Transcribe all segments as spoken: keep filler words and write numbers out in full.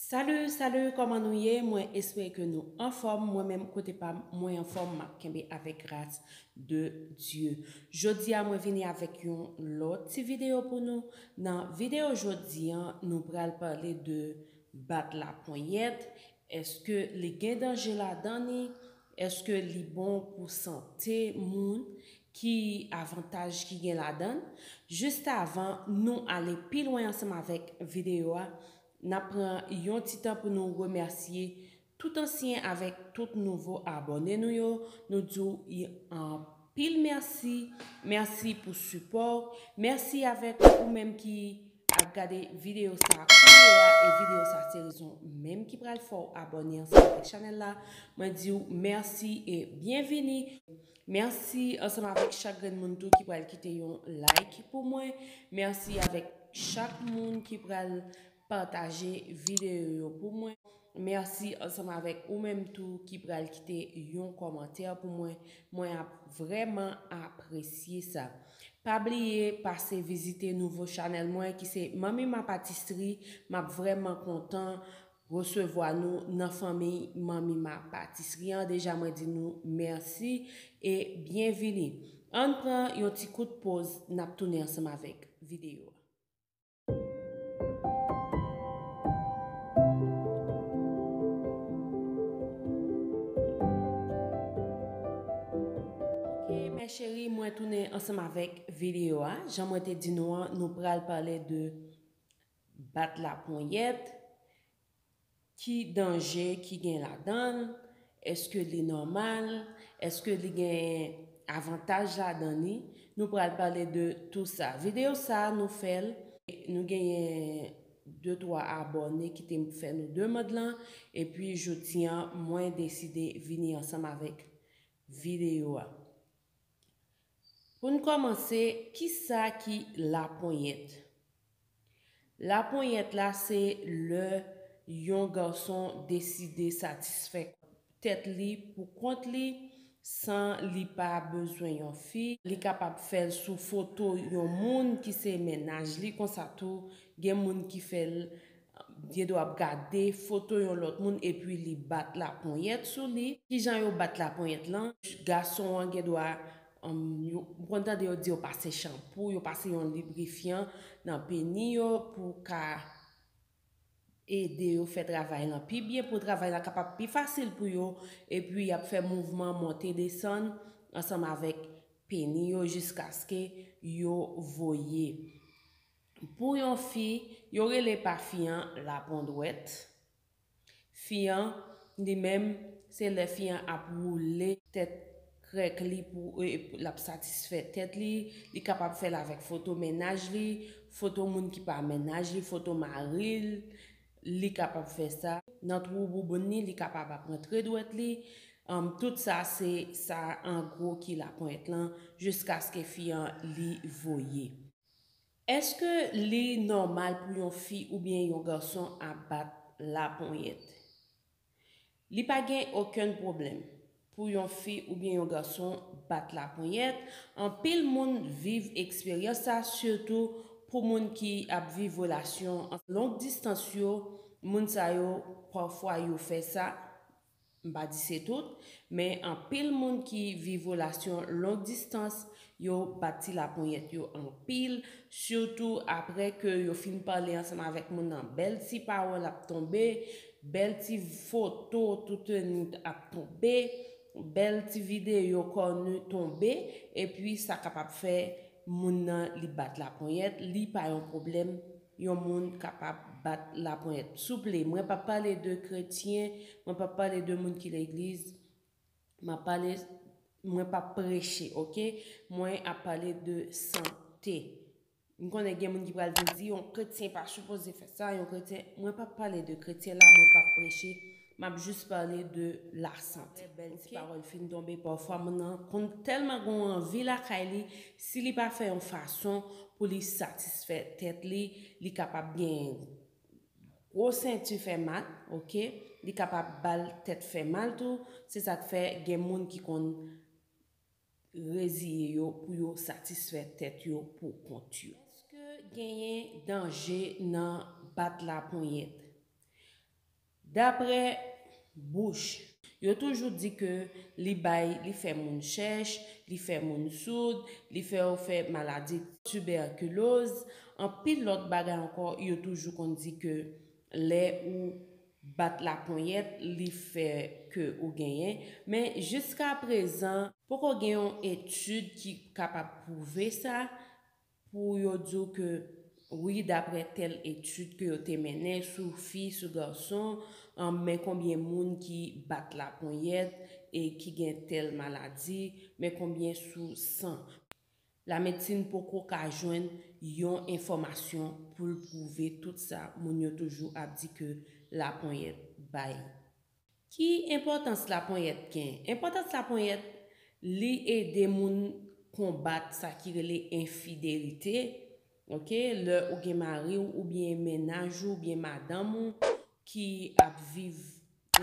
Salut, salut, kòman nou ye? Mwen espere ke nou anfòm. Mwen menm kote pa m, mwen anfòm, m ap kenbe avèk gras de Dye. Jodi a mwen vini avèk yon lòt ti videyo pou nou. Nan videyo jodi an, nou pral pale de bat laponyèt. Èske li gen danje ladan li? Èske li bon pou sante moun? Ki avantaj ki gen ladan l? Jis avan nou ale pi lwen ansanm avèk videyo a, n ap pran yon ti tan pou nou remèsye tout ansyen avèk tout nouvo abòne nou yo. Nou di w anpil mèsi. Mèsi pou sipò w. Mèsi avèk ou menm ki ap gade videyo sa kounye a, e videyo sa se rezon menm ki pral fè w abòne ansanm avèk chanèl la. Mwen di w mèsi e byenvini. Mèsi ansanm avèk chak grenn moun tou ki pral kite yon like pou mwen. Mèsi avèk chak moun ki pral pataje videyo yo pou mwen. Mèsi ansanm avèk ou menm tou ki pral kite yon kòmantè pou mwen. Mwen ap vrèman apresye sa. Pa bliye pase vizite nouvo chanèl mwen ki se Manmi Ma Patisri. M ap vrèman kontan resevwa nou nan fanmi Manmi Ma Patisri an. Deja mwen di nou mèsi e byenvini. Ann pran yon ti kout poz, n ap tounen ansanm avèk videyo a. Ok, mes chéries, mwen tounen ansanm avèk videyo a. Jan mwen te di nou an, nou pral pale de bat laponyèt, ki danje ki gen ladan l, èske li nòmal, èske li gen avantaj ladan li. Nou pral pale de tou sa. Videyo sa a, nou fè l, nou genyen de twa abòne ki te fè nou demann lan, epi jodi a, mwen deside vini ansanm avèk videyo a. Pou n kòmanse, kisa ki laponyèt? Laponyèt la se lè yon gason deside satisfè tèt li pou kont li san li pa bezwen yon fi. Li kapab fè l sou foto yon moun ki se mennaj li, konsa tou gen moun ki fè l, gen dwa ap gade foto yon lòt moun epi li bat laponyèt sou li. Kijan yo bat laponyèt lan? Gason an gen dwa, um, yo, ou konn tande yo di yo pase chanpou, yo pase yon librifyan nan peni yo pou ka ede yo fè travay lan pi byen, pou travay la kapab pi fasil pou yo, epi y ap fè mouvman monte desann ansanm avèk peni yo jiskaske yo voye. Pou yon fi, yo rele pa fi an lapondwèt. Fi an, li menm, se lè fi an ap woule tèt krèk li pou, e, l ap satisfè tèt li. Li kapab fè l avèk foto mennaj li, foto moun ki pa mennaj li, foto mari l. Li kapab fè sa. Nan twou bouboun li, li kapab ap rantre dwèt li. Ann, tout sa, se sa, an gwo, ki laponyèt lan, jiskaske fi an li voye. Èske li nòmal pou yon fi oubyen yon gason ap bat laponyèt? Li pa gen okenn pwoblèm pou yon fi oubyen yon gason bat laponyèt. Anpil moun viv eksperyans sa, sitou pou moun ki ap viv relasyon long distans yo. Moun sa yo, pafwa yo fè sa. M pa di se tout, men anpil moun ki viv relasyon long distans, yo bat ti laponyèt yo anpil, sitou apre ke yo fin pale ansanm avèk moun nan. Bèl ti pawòl ap tonbe, bèl ti foto tout nu ap tonbe, bèl ti videyo kò nu tonbe, epi sa kapab fè moun nan li bat laponyèt, li pa yon pwoblèm yon moun kapab bat laponyèt. Souple, mwen p ap pale de kretyen, mwen p ap pale de moun ki legliz, m ap pale, mwen p ap preche, oke? Mwen ap pale de sante. M konnen gen moun ki pral vin di, yon kretyen pa sipoze fè sa, yon kretyen, mwen p ap pale de kretyen la, mwen p ap preche, m ap jis pale de lasante. Lè bèl ti pawòl fin tonbe, pafwa moun nan konn tèlman gen yon anvi lakay li, si li pa fè yon fason pou li satisfè tèt li, li kapab gen gwo senti fè mal, oke? Li kapab ba l tèt fè mal tou. Se sa k fè gen moun ki konn reziye yo pou yo satisfè tèt yo pou kont yo. Èske genyen danje nan bat laponyèt? Daprè Bush, yo toujou di ke li bay, li fè moun chèch, li fè moun soud, li fè yo fè maladi tibèkiloz, anpil lòt bagay ankò, yo toujou konn di ke lè ou bat laponyèt, li fè ke ou genyen. Men jiska prezan, poko gen yon etid ki kapab pwouve sa, pou yo di w ke wi, daprè tèl etid ke yo te mennen sou fi, sou gason, an, men konbyen moun ki bat laponyèt e ki gen tèl maladi, men konbyen sou san. Lamedsin poko ka jwenn yon enfòmasyon pou l pwouve tout sa moun yo toujou ap di ke laponyèt bay. Ki enpòtans laponyèt gen? Enpòtans laponyèt, li ede moun konbat sa ki rele enfidelite. Oke, lè ou gen mari w oubyen mennaj ou oubyen madanm ou ki ap viv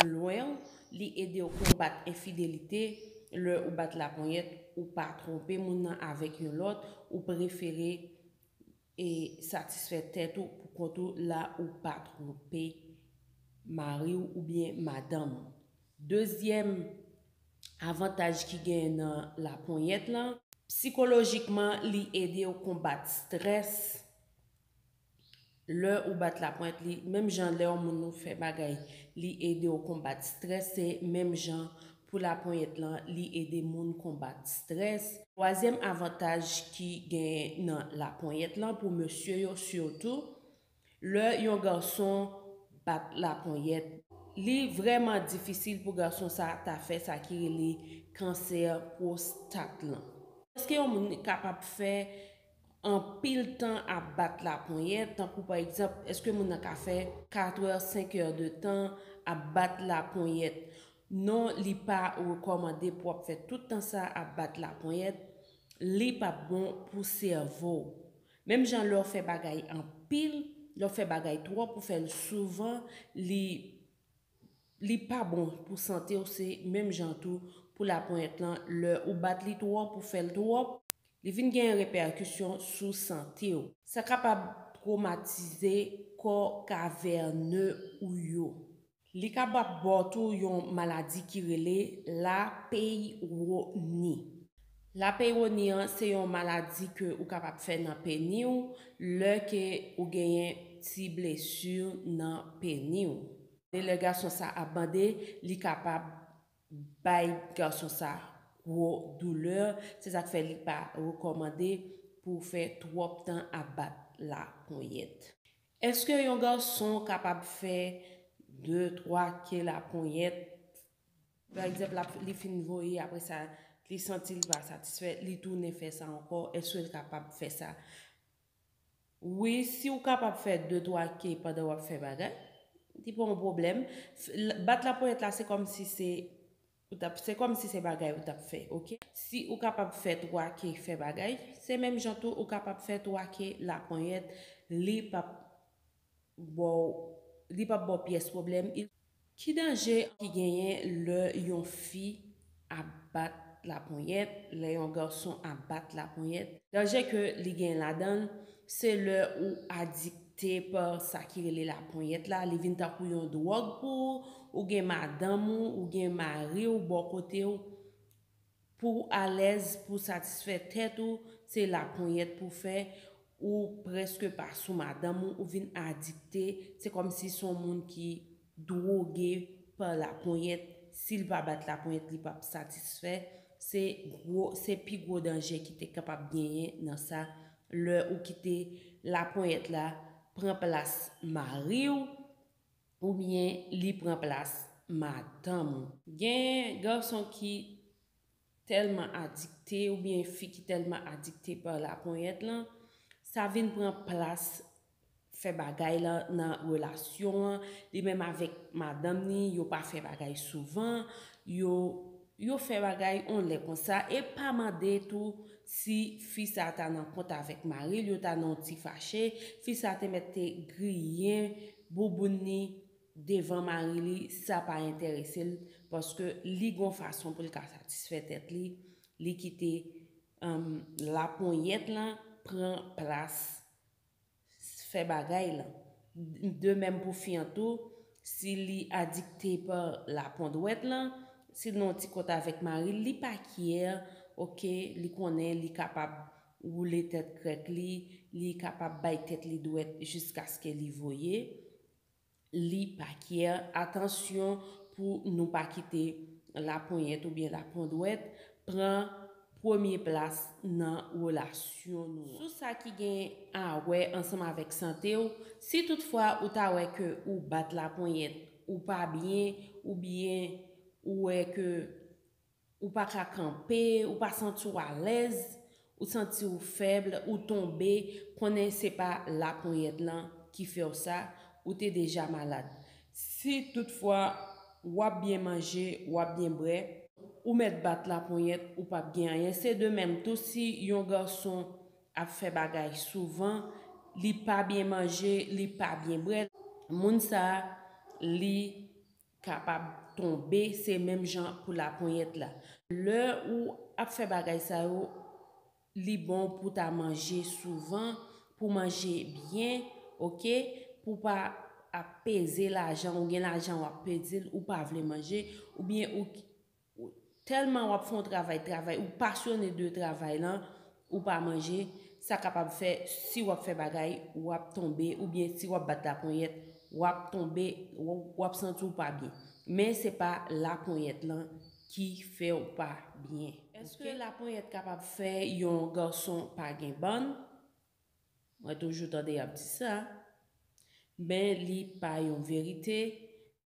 lwen w, li ede w konbat enfidelite. Lè ou bat laponyèt, ou pa twonpe moun nan avèk yon lòt, ou prefere e satisfè tèt ou poukont ou la ou pa twonpe mari w oubyen madanm ou. Dezyèm avantaj ki gen nan laponyèt lan, sikolojikman, li ede w konbat strès. Lè ou bat laponyèt, li, menm jan lè yon moun ou fè bagay, li ede w konbat strès, se menm jan pou laponyèt lan, li ede moun konbat strès. Twazyèm avantaj ki gen nan laponyèt lan, pou mesye yo sitou, lè yon gason bat laponyèt, li vrèman difisil pou gason sa ta fè sa ki rele kansè pwostat lan. Èske yon moun kapab fè anpil tan ap bat laponyèt, tankou pa egzanp, èske moun nan ka fè katrè, senk è de tan ap bat laponyèt? Non, li pa rekòmande pou w ap fè tout tan sa ap bat laponyèt, li p ap bon pou sèvo w. Menm jan lè w fè bagay anpil, lè w fè bagay twòp, ou fè l souvan, li, li pa bon pou sante w, se menm jan tou pou laponyèt lan, lè ou bat li twòp, ou fè l twòp, li vin gen repèkisyon sou sante w. Sa kapab twomatize kò kavène ou yo. Li kapab ba w tou yon maladi ki rele lapeyoni. Lapeyoni an se yon maladi ke ou kapab fè nan peni w lè ke ou genyen ti blesi nan peni w. E lè gason sa ap bande, li kapab bay gason sa gwo doulè. Se sa k fè li pa rekòmande pou w fè twòp tan ap bat laponyèt. Èske yon gason kapab fè de, twa ke laponyèt? Pa egzanp, l ap, li fin voye, apre sa, li santi l pa satisfè, li tounen fè sa ankò. Èske l kapab fè sa? Wi, si w kapab fè de, twa ke pandan w ap fè bagay, li pa yon pwoblèm. F-, l-, bat laponyèt la, se kòmsi se, ou t ap, se kòmsi se bagay ou t ap fè, oke? Si ou kapab fè twa ke fè bagay, se menm jan tou ou kapab fè twa ke laponyèt, li p ap ba w, li p ap ba w pyès pwoblèm. Ki danje ki genyen lè yon fi ap bat laponyèt, lè yon gason ap bat laponyèt? Danje ke li gen ladan l, se lè ou adikte pa sa ki rele laponyèt la, li vin tankou yon dwòg pou ou, ou gen madanm ou, ou gen mari w bò kote w, pou w alèz, pou w satisfè tèt ou, se laponyèt pou w fè, ou prèske pa sou madanm ou, ou vin adikte, se kòmsi se yon moun ki dwoge pa laponyèt, si l pa bat laponyèt, li p ap satisfè, se gwo, se pi gwo danje ki te kapab genyen nan sa, lè ou kite laponyèt la pran plas mari w, oubyen li pran plas madanm ou. Gen gason ki tèlman adikte oubyen fi ki tèlman adikte pa laponyèt lan, sa vin pran plas fè bagay lan nan relasyon an. Li menm avèk madanm ni, yo pa fè bagay souvan, yo, yo fè bagay on lè konsa, e pa mande tou si fi sa ta nan kont avèk mari l, yo ta nan on ti fache, fi sa te mèt te griyen bouboun ni devan mari li, sa pa enterese l, paske li gon fason pou l ka satisfè tèt li, li kite, um, laponyèt lan pran plas fè bagay lan. De menm pou fi an tou, Si li adikte pa lapon dwèt lan, si l nan yon ti kont avèk mari l, li pa kyè, oke, li konnen li kapab woule tèt krèk li, li kapab bay tèt li dwèt jiskaske li voye, li pa kyè. Atansyon pou nou pa kite laponyèt oubyen lapon dwèt pran premye plas nan relasyon nou an. Sou sa ki gen a wè ansanm avèk sante w, si toutfwa ou ta wè ke ou bat laponyèt, ou pa byen, oubyen ou wè ke ou pa ka kanpe, ou pa santi w alèz, ou santi w fèb, ou tonbe, konnen se pa laponyèt lan ki fè w sa, ou te deja malad. Si toutfwa w ap byen manje, w ap byen bwè, ou mèt bat laponyèt, ou p ap gen anyen. Se de menm tou si yon gason ap fè bagay souvan, li pa byen manje, li pa byen bwè, moun sa a, li kapab tonbe, se menm jan pou laponyèt la. Lè ou ap fè bagay sa yo, li bon pou ta manje souvan, pou manje byen, oke? Pou pa ap peze lajan, ou gen lajan w ap peze l, ou pa vle manje, oubyen ou, ou tèlman w ap fè yon travay, travay, ou pasyone de travay lan, ou pa manje, sa kapab fè si w ap fè bagay, w ap tonbe, oubyen si w ap bat laponyèt, w ap tonbe, w, w ap santi w pa byen. Men se pa laponyèt lan ki fè w pa byen. Èske laponyèt kapab fè yon gason pa gen bann? Mwen toujou tande y ap di sa. Men li pa yon verite.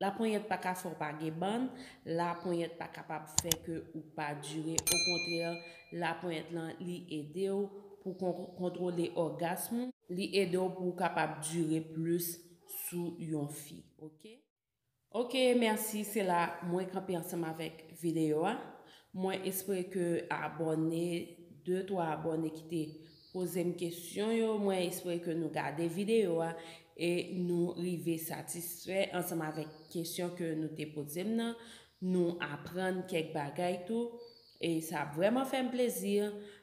Laponyèt pa ka fè w pa gen bann. Laponyèt pa kapab fè ke ou pa dire. Okontrè, laponyèt lan, li ede w pou kon-, kontwole ògasm ou. Li ede w pou w kapab dire plis sou yon fi. Oke? Oke, mèsi. Se la mwen kanpe ansanm avèk videyo a. Mwen espere ke abòne, de twa abòne ki te poze m kesyon yo, mwen espere ke nou gade videyo a e nou rive satisfè ansanm avèk kesyon ke nou te poze m nan. Nou aprann kèk bagay tou. E sa vrèman fè m plezi.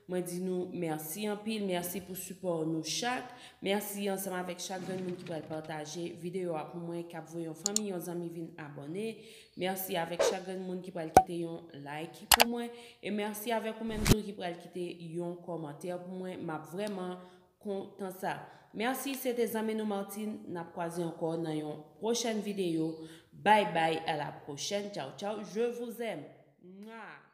Mwen di nou mèsi anpil, mèsi pou sipò nou chak. Mèsi ansanm avèk chak grenn moun ki pral pataje videyo a pou mwen, k ap voye yon fanmi, yon zanmi vin abòne. Mèsi avèk chak grenn moun ki pral kite yon like pou mwen. E mèsi avèk ou menm tou ki pral kite yon kòmantè pou mwen. M ap vrèman kontan sa. Mèsi, se te zanmi nou Martine. N ap kwaze ankò nan yon pwochèn videyo. Bye bye, à la prochaine. Ciao, ciao. Je vous aime. Mwa.